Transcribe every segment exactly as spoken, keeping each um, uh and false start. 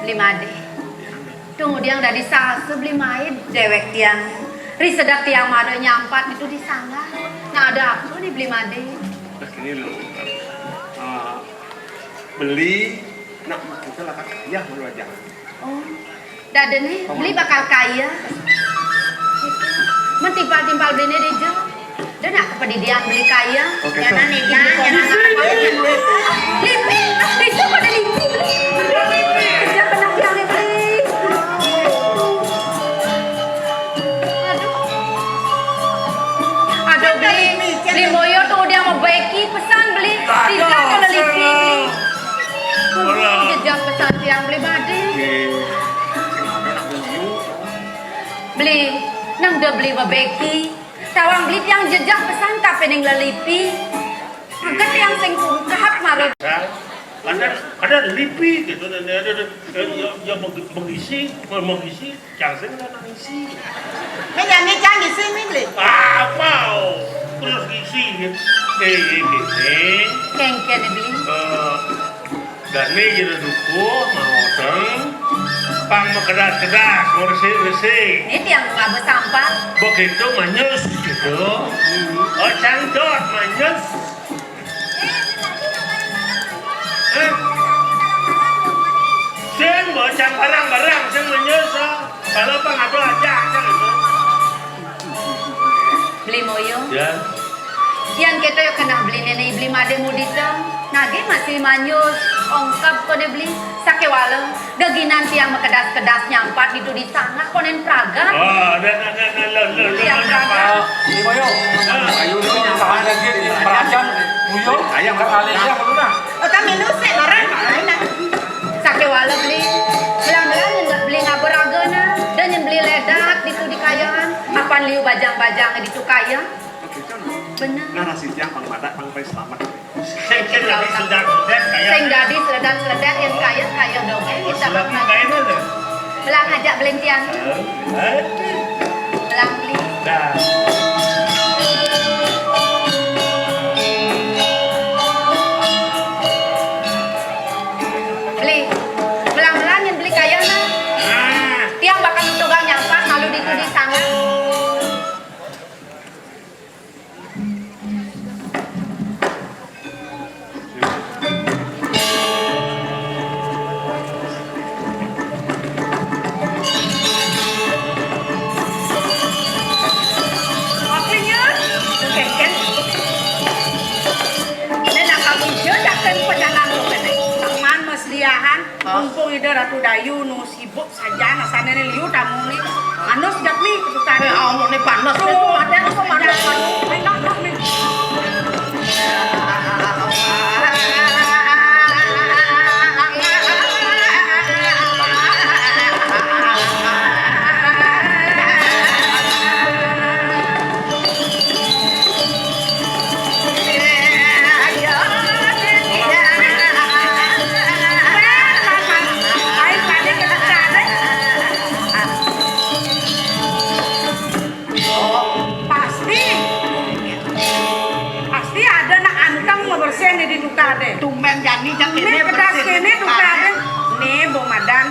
Beli Made. Tunggu tiang dadi salsa Beli Made, déwék tiang. Ri sedek tiang mara nyampat ditu di sanggah. Nah, ada apa né Beli Made? Nah, gini loh. Eh, beli nak kita lah kaya malu aja. Oh. Dadi né, Beli bakal kaya. Mén timpal-timpal Beli né dija. Da nak kapadidian Beli kaya. Oke, tuh. Lipi, ah, bisa pada lipi, Beli. Bisa kena tiang lipi. Aduh. Aduh, Beli. Beli Moyo tuh udah mau baiki pesan, Beli. Bisa kena lipi, Beli. Aduh, jejak pesan tiang Beli Made. Beli, nang da Beli mabeki. Tawang Beli tiang jejak pesan kapining lelipi. Angkat tiang sing pungkap marut. Ada, ada lipi gitu, dan ada, ada, ya, ya, mengisi, mengisi, cang sing ada nang isi. Mé jani cang isi, mé Beli. Apa? Terus isi, gitu. Eh, ini, ini. Kéngkén, Beli. Eh, Dadi jero dukuh, maoteng, pang makedas-kedas, ngresik-ngresik. Né tiang ngaba sampah. Begitu manyus gitu. Oh, cangdot manyus. Hah? Sing, bocah barang-barang, sing manyus, ah. Kalau pang ada aja, aja gitu. Beli Moyo. Ya. Yén kéto ya keneh Beli Néné Beli Madé mudita. Nagih masih manyus, ongkeb koné Beli. Sakéwala, geginan tiang makedas-kedas nyampat ditu di sanggah konén pragat. Ah, nah, nah, nah, nah, lo, lo, lo, tiang lo, pragat. Beli Moyo. Ah. Ayo, lu yang tahan lagi, di merajan, Moyo. Ayam, kan alih dia, lu nah. Oh, kami nusik, orang, orang, nah. Sakéwala Beli. Belang-belang nyén Beli ngaba raga, nah. Da nyén Beli ledat ditu di kayangan. Apan liu bajang-bajang ditu kaya. Bener. Nah, nasib tiang pang madak, pang pai selamat. Sing, sing dadi seledan-seledan kaya. Sing dadi seledan-seledan, yén kaya, kaya dogén, oh, kita seledan makan. Kaya mana? Belang ajak Beli tiang. Eh, eh. Belang Beli. Dah. Beli. Belang-belang nyén Beli kaya, nah. Ah. Tiang bakal nutugang nyampat malu ditu di sanggah. Oké, nya. Oké, kan. Né nak kamu jejak kan pejalan tu kan. Aman, Mas Diahan. Hah? Mumpung Ida Ratu Dayu nu sibuk sajan, asané né liu tamuné. Panas jak nih, tukadé. Eh, amun né panas, tuh, ada tuh panas. Enak, enak, nih. Pasti. Pasti ada nak anteng mabersih né di tukadé. Tumbén jani jak kéné kedas bersih kéné di tukadé. Tukadé. Né, Bo Madan.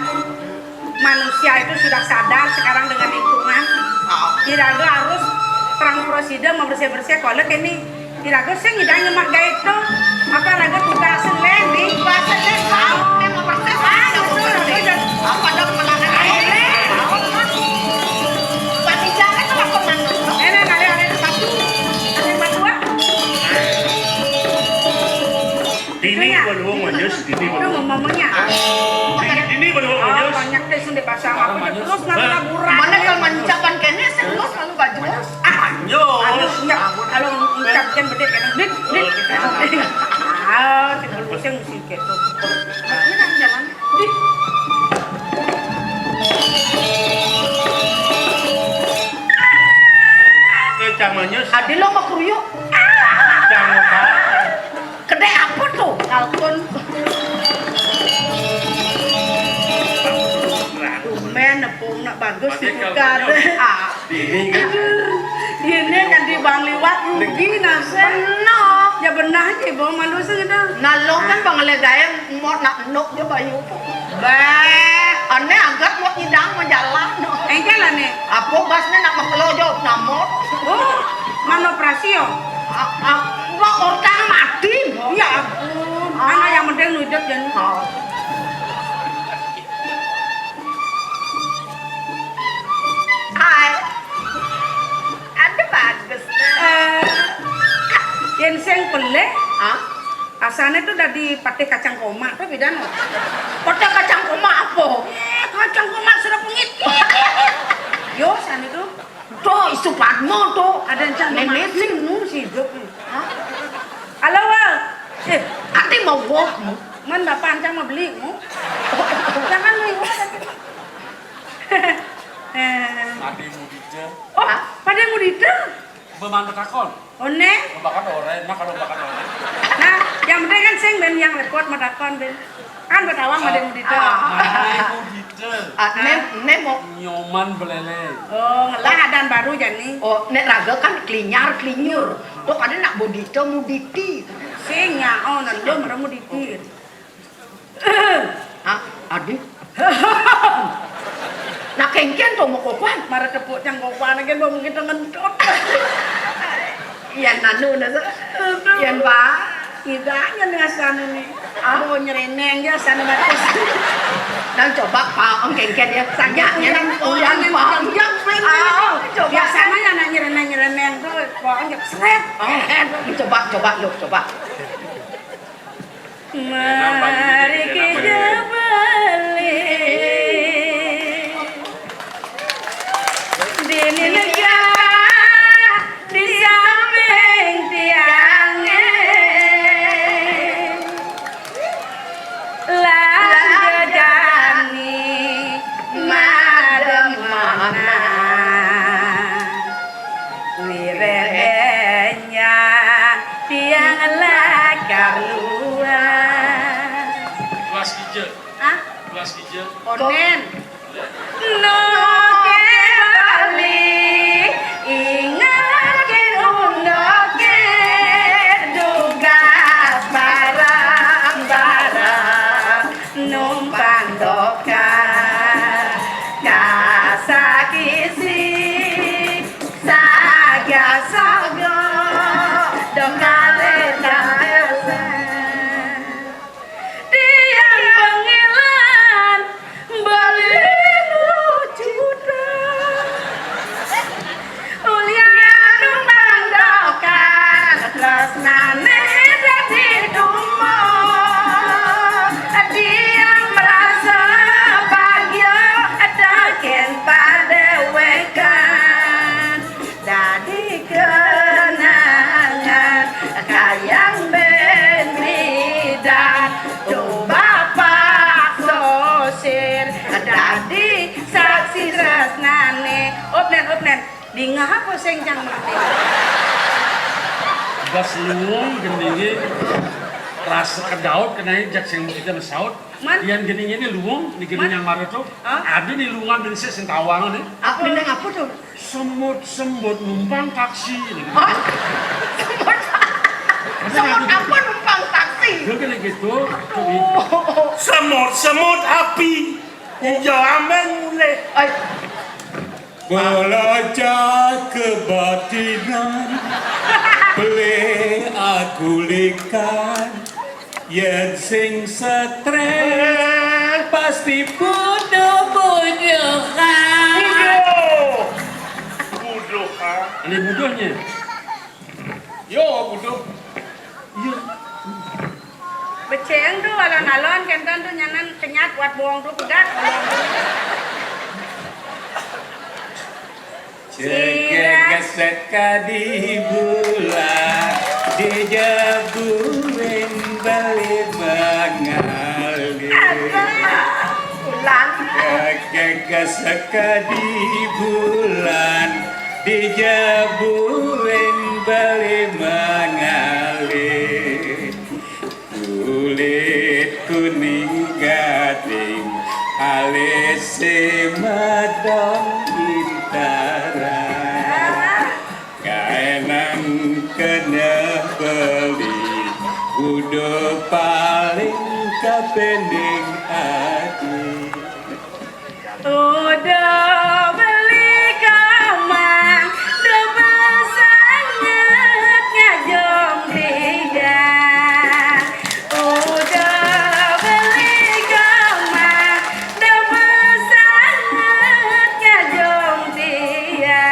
Manusia itu sudah sadar sekarang dengan lingkungan. Oh. Iraga harus terang prosida mabersih-bersih kolek ini. Iraga sing ngidang nyemak gaé to. Apa raga tugas lén, nih? Tugas lén, Bang. Memang persis. Ah, betul, betul. Apa dong pelanggan? Ayo, lén. Pati jangan tuh aku mantu. Ené, ngalih-alih sepatu. Ada sepatu, ah? Dini baluung manyus, dini baluung. Itu mamanya. Dini, dini baluung manyus. Banyak deh, sendiri pasang apa aja terus nanti laburan. Mana kalau mancapan kéné, sing terus lalu baju. Ah, manyus. Anu, enggak. Kalau ngucapkan bedé kan. Dit, dit. Ah, si baluung sing mesti kéto. Ini nang jaman. Dit. Eh, cang manyus. Adi lo mau kruyuk. Cang apa? Kedai apa tuh? Kalkun. Tumbén, nepung nak bagus di tukar. Ah. Ini kan. Ini kan di bang liwat rugi nasib. Benar. Ya benah aja, bawa malu sih gitu. Nalong kan bang legayan mau nak nuk dia bayu. Bah. Ane agak mau nyidang mau jalan. Engkel ane. Apa basnya nak makelo jo namot. Oh, mana operasi yo? Ah, ah, mau orang mati. Ya ampun. Mana yang penting hidup dan. Oh. Hai. Ada bagus. Eh, yang sing pelih, ah? Asane tuh dari patih kacang koma tuh beda no. Patih kacang koma apa? Eh, kacang koma sudah pengit. Yo, sana tuh. Tuh, isu Padmo tuh. Ada yang cang Nenek sing nu si hidup. Hah? Halo, Wal. Eh, ati mau wah mu. Man bapak ancang mau beli mu. Jangan lu yang ngomong. Eh. Ade Mudita. Oh, pada Mudita. Beman takon. One. Bakat ore, nah kalau bakat ore. Nah, yang penting kan sing ben yang repot matakon ben. Kan betawang pada Mudita. Ade Mudita. Ah, nem nem mau nyoman belele. Oh, ngelah adan baru jani. Oh, nek raga kan klinyar klinyur. Tuh kadang nak Mudita Muditi. Sing ya, oh, nanti merem Muditi. Hah? Adi? Nak kengken to mau kokoan? Mara tepuk cang kokoan aja belum kita ngentot. Iya nanu nasa. Iya ba. Tidak aja nih asana nih. Aku nyereneng ya sana batas. Dan coba paong kengken ya. Sanya nyereneng uyan paong. Yang coba. Biasanya ya nak nyereneng nyereneng tuh paong seret. Oh, coba coba yuk coba. Mari kita beli. Dini negara di samping tiangnya. Lanjut dani madem mana. Wiredenya tiang lakar luar. Kelas hijau. Hah? Kelas hijau. Onen. Noke bali, ingake undoke, dugas barang-barang numpang doka. Kasakisi saga sogo dokale dasa. Tiang pengilan beli juta. Ulian numpang dokan tresnane dadi dumo. Tiang merasa bahagia taken padewekan. Dadi kenangan kayang ben bidan tu bapak sosir dadi saksi tresnane. Opnen, opnen. Dingah apa sing cang mati? Bas luung gendinge rasa kedaut kenai jak sing kita mesaut. Man? Yang gendinge ini luung, di gending yang mara tu. Hah? Ada nih luungan ben sing tawang nih. Apa gending apa tu? Semut-semut numpang taksi. Hah? Semut. Semut apa numpang taksi? Dia kena gitu. Semut-semut api. Iya amen mulai. Ai. Belajar kebatinan. Boleh aku likan. Yen sing stres pasti butuh-butuhan. Buduh. Buduh, ha? Ini buduhnya. Yo, buduh. Iya. Beceng tu alon-alon kenten tu nyanan kenyat buat bohong tu pegat. Cegek sekadi bulan di jabuin beli mengalir. Ulang. Cegek sekadi bulan di jabuin beli mengalir. Kulit kuning gading, alis si madong bintara. Kaenan kena beli. Kapending ati. Udah beli kamang, udah besanget ngajong tiga. Udah beli kamang, udah besanget ngajong tiga.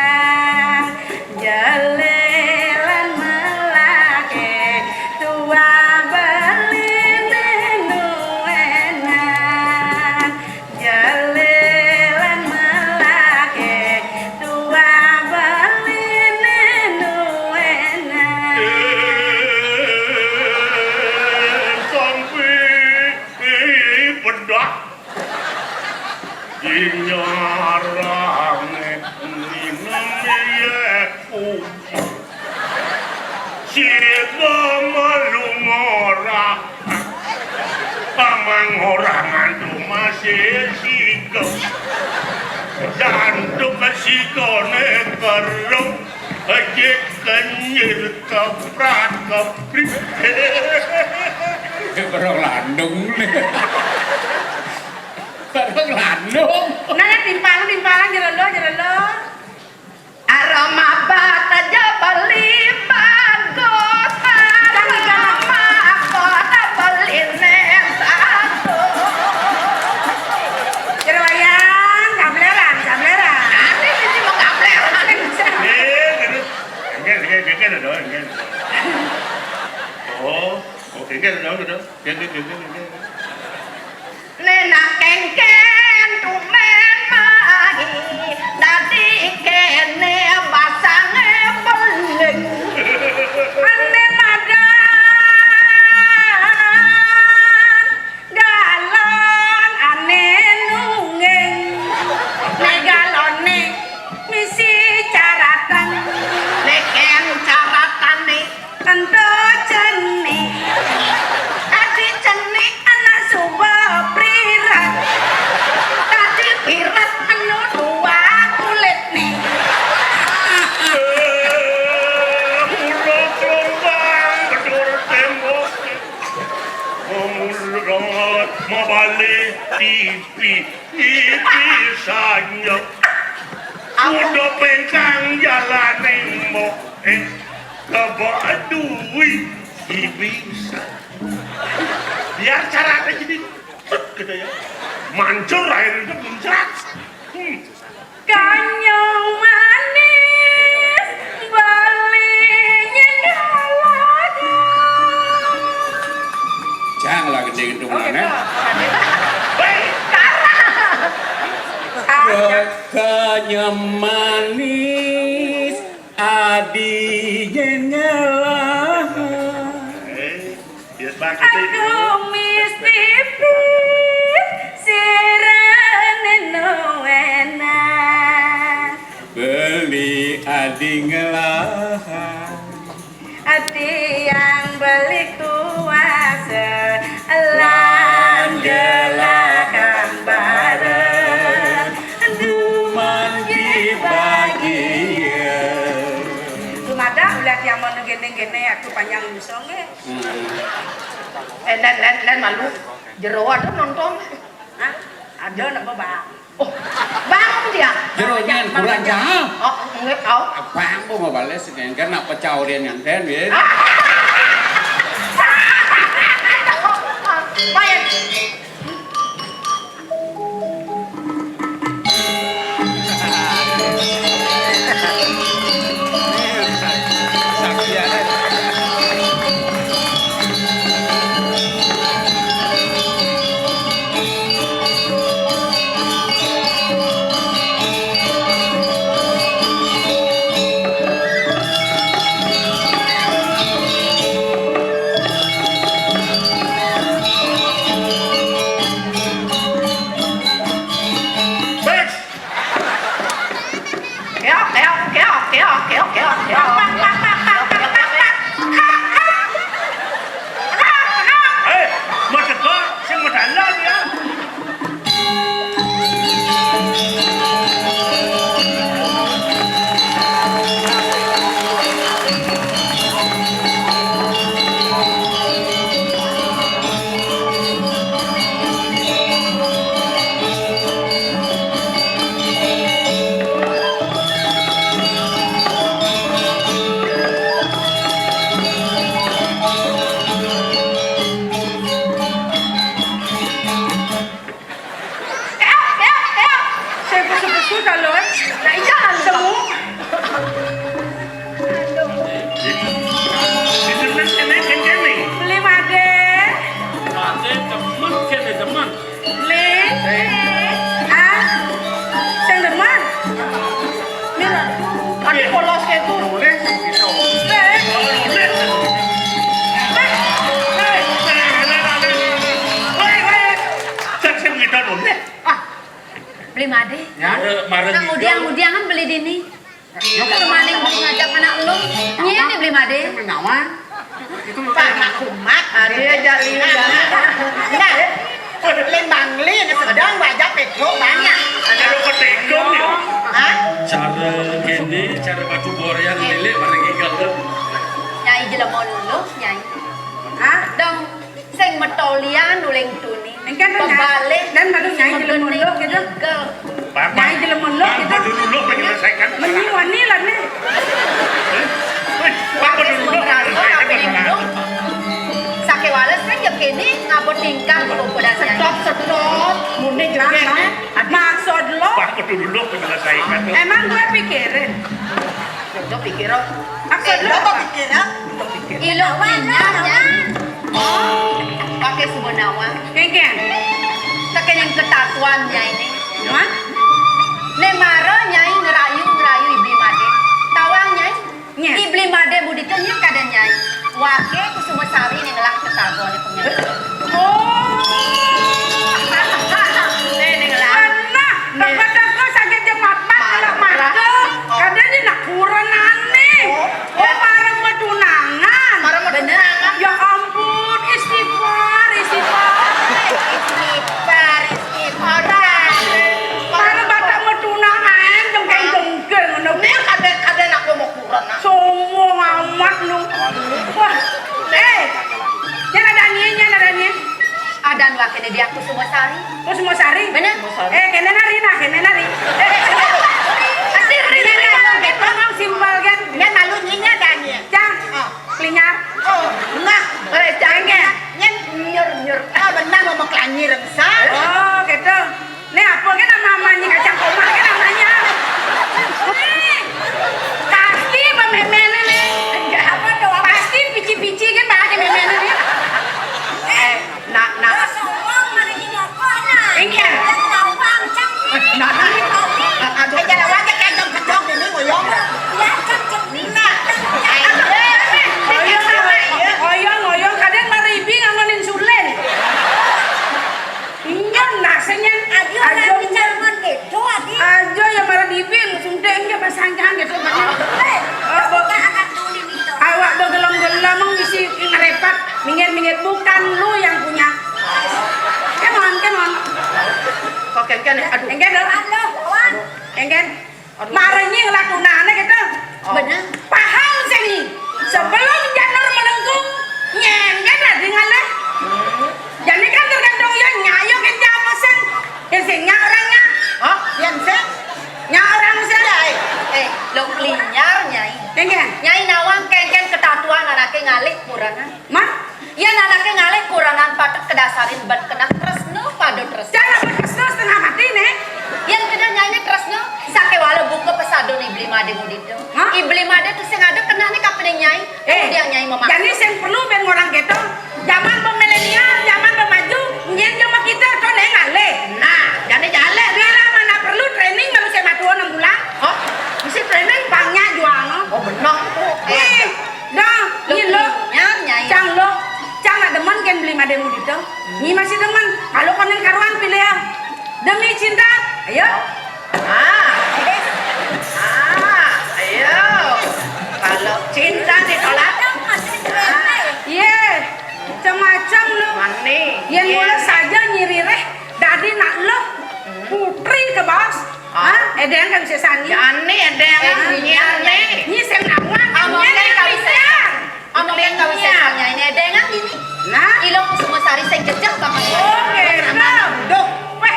Jelelan melake tua beli nenu enak. Jelelan melake tua beli nenu enak. Eh, sampai, eh, pedak. Dinyarang nginem ye uji. Sida malu ngorah. Pamang orang antu masih siga. Jantuk sigane keruk. Ejit kenyir keprak keprik. Orang landung nih. Orang landung. Nah, timpal, timpal, jerelo, jerelo. Aroma bata aja beli bagus, aroma kota beli nem satu. Jeroyan, kableran, kableran. Nanti sih mau kableran. Eh, gitu. Enggak, enggak, enggak, enggak, enggak, enggak. Oh, oh, enggak, enggak, enggak. Enggak, enggak, enggak, enggak. Nenak kengken tumen mai, dadi kene basange beling. Ane madan galon ane nungging. Ne galone misi caratan. Neken caratane ento cenik. Adi cenik ana suba prirat. Tadi pirat anu dua kulit nih. Eh, ulo gelombang bedor tembok. Ngomong mabali T V, T V sanjok. Udah pengkang jalaning mbok. Eh, kebak duit dipisah. Biar caranya jadi tut gitu ya. Mancur akhirnya muncrat. Hmm. Kanyang manis, balinya galaga. Jang lah gede gedung mana? Hei, sekarang. Kanyang manis, adi yen ngalaha. Eh, yes, Bang. Aku mesti pit sirene no enak. Beli adi ngelaha. Adi yang beli kuasa. Lan gelakan bareng. Duman dibagi. Dumadak ulah tiang mau gene-gene aku panjang nyusong eh. Hmm. Eh, Len, Len, Len, malu. Jero ada nonton. Hah? Ada napa, Bang? Oh, Bang dia. Jero nyen kurang jahal. Oh, nggih, oh. Bang mau bales kan nak pecah urian nganten ya. Baik. Nah, ijo lalu semu. Di demen kéné, kéné. Beli Madé. Madé demen kéné, demen. Lé. Ah. Sing demen. Mira. Ati polos ké to. Nulis gitu. Lé. Nulis. Wéh. Wéh, wéh. Cek sing gitu nulis. Ah. Beli Madé. Ya. Kang udiang-udiangan beli dini. Kemaning beli ngajak anak lu. Nyén nih Beli Madé. Menawan. Itu lu Pak Makumat. Ari jali. Nah, lin Bangli ini sedang baca Pétruk banyak. Ada lu petikung ya. Hah? Cara kéné, cara batu boréan lélé bareng ikan. Nyai jelema luluh, Nyai. Hah? Dong. Sing metolian uling tuni. Engké to, Nyai. Pebalik. Dan baru Nyai jelema luluh gitu. Nyai jelema luluh gitu. Bapak dulu lo menyelesaikan. Meni wani lah nih. Bapak dulu lo menyelesaikan masalah. Sakéwala sing ya kéné ngaba tingkah kok padha Nyai. Stop, stop. Muni jelas, Nyai. Maksud lo? Bapak dulu lo menyelesaikan. Emang gue pikirin. Yo pikir. Maksud lo apa? Pikir. Ilo pinyar, Nyai. Oh, pakai suba nawang. Kéngkén. Saking ketatuan, Nyai, né. Hah? Né mara, Nyai, ngerayu, ngerayu Ibli Madé. Tawang, Nyai. Nyén. Ibli Madé mudita nyén kadén, Nyai. Waké Kusuma Sari né ngelah ketatuan né pengen. Oh. Né, né ngelah. Nah, teko-teko sakit jemapan ngelah mata. Kadén né nak kurenané. Oh, para metunangan. Para metunangan. Ya ampun, istighfar, istighfar. Istighfar, istighfar. Para batak metunangan, jengkeng-jengkeng, ngono. Né kadén-kadén aku mau kurenan. Sombong amat lu. Wah, eh, nyén ada nyén, nyén ada nyén. Adan wakéné dia Kusuma Sari. Kusuma Sari? Bener. Eh, kéné nari, nah, kéné nari. Eh, eh, eh. Asir, ri, ri, ri, ri, ri, ri, simpel kan? Nyén malu nyinya dan nyén. Cang, oh. Klinyar. Oh, nah, eh, cang nyén. Nyén nyur, nyur. Ah, benar mau meklanyir, besar. Oh, gitu. Né apa kan nama-namanya kacang koma kan namanya? Né, pasti pememené né. Enggak apa tuh? Pasti pici-pici kan bahasa memené né. Eh, nak, nak. Enggak. Nak, nak. Aduh, jalan aja kayak jong-jong ini, ngoyong. Nah. Oyong, oyong, oyong, kadén mari ibi ngangon insulin. Iya, nasenya. Aduh, aduh, bicara mon gitu, Adi. Aduh, ya marah dibin, suntik aja pasangkan gitu, Bang. Eh, apa? Buka anak tuli gitu. Awak do gelem-gelem mengisi ngerepat, minggir-minggir, bukan lu yang punya. Come on, come on. Oke, oke, nih, aduh. Engke dong. Aduh, lawan. Engke. Marenyi ngelakunané gitu. Oh. Bener. Paham sini. Sebelum janur melengkung, nyengket lah dengan leh. Jadi kan tergantung ya nyayo kerja apa sing. Ya sing nyak orang nyak. Hah? Yang sing? Nyak orang sing. Ya, eh, eh, lo klinyar, Nyai. Kéngkén. Nyai nawang kéngkén ketatuan anaké ngalih kurenan. Mah? Yén anaké ngalih kurenan patut kedasarin bén keneh tresna pada tresna. Cara tresna setengah mati né. Yén kéné nyainé tresna, sakéwala buka pesadun Ibli Madé mudita. Hah? Ibli Madé to sing ada kenehné kapining nyai. Eh, kemudian nyai memakai. Jani sing perlu bén ngorang kéto. Zaman milenial, zaman maju, nyén zaman kita to né ngalih. Nah, jani jaleh. Bila mana perlu training manusia matua enam bulan. Oh, mesti training banyak jual. Oh, benar. Eh. Dah, lo, nyai. Cang lo, cang nak demen kén Beli Madé mudita. Nyi masih demen. Kalau konen karuan pilih ya. Demi cinta, ayo. Ah, ah, ayo. Kalau cinta ditolak, ah, iya, macam-macam lo. Mané. Yén mula saja nyirireh, dadi nak lo. Putri ke bos. Hah? Édéng kan bisa sani. Jani édéng, nyir né. Nyi sing nawang. Among nyir kan bisa. Among kan bisa sani. Ini édéngan ini. Nah. Ilo Kusuma Sari sing jejeh banget. Oke, nah. Duh, wéh.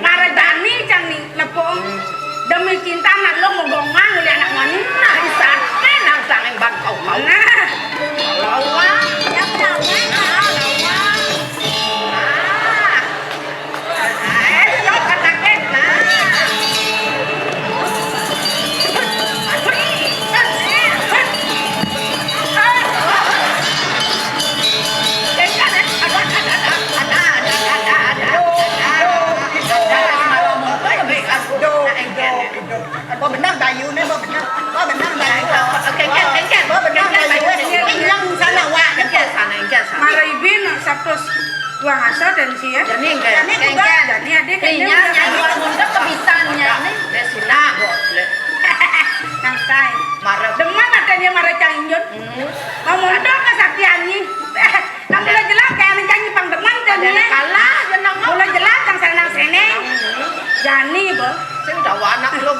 Marajani cang ni nepung. Demi cinta nak lo ngogongan oleh anak mani. Nah, di sana nang sanging bangkau kau. Nah. Lawan. Ya, lawan. Nah, lawan. Nah. Eh, lo katakan, nah.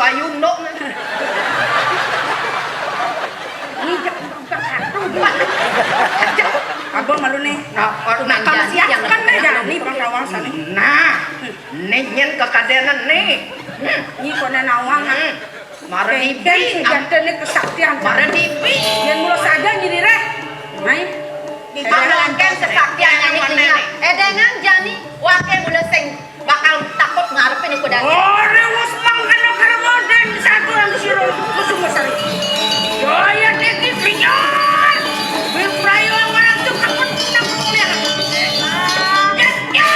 Ayo, Nduk. Ini jek, jek, jek. Abang malu nih. Nah, nah, nah, Bang Siang, kan beda nih, Bang Nawang sana. Nah, nih nyén kekadenan nih. Ini kok nawang. Hmm. Mara dibi, sejati nih kesaktian. Mara dibi. Yang mula saja nyiri reh. Mai. Di mana kesaktian yang ini? Eh, dengan jani, waké mula sing bakal takut ngarepin iku dadi. Ora wis mangkana karo modern satu yang disuruh kusuma sari. Yo ya dadi binyor. Wis prayo ora tuh takut takut ya. Ya, ya.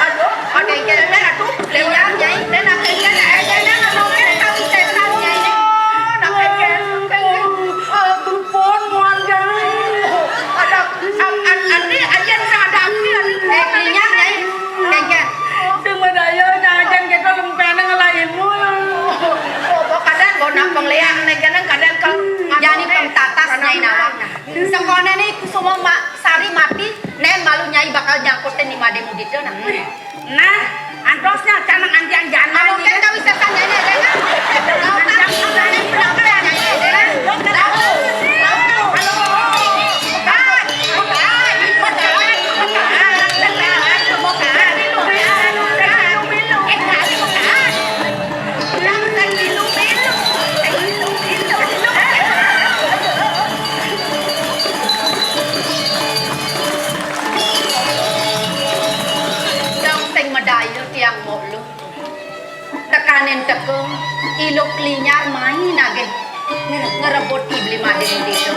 Aduh, ada yang kena tuh. Lihat, Nyai, dan akhirnya, eh, dan akhirnya tahu setan, Nyai. Ampun, muan, Nyai. Ada, an, an, ane, aja bisa ada api, ane. Eh, lihat, Nyai. Kengken. Sing madaya, Nyai, aja kita lempene ngelainmu. Oh, kok kadang gua nak pengliak, nek kadang, kadang kalau Jani pemtatas, Nyai Nawang. Nah, sekolah nih, Kusuma Ma-, Sari mati, nen malu Nyai bakal nyangkutin di Made Mudita, nah. Nah, antosnya canang antian jana. Anu kan kami setan Nyai, Nyai, Nyai. Lalu kan, lalu kan, lalu kan, Nyai, Nyai. Lalu, lalu, lalu. Bukan, bukan, bukan, bukan, bukan, bukan, bukan, bukan, bukan. Dong sing madaya tiang mok lu. Tekanin teka, iluk linyar mai nagih ngerebut beli madin desa.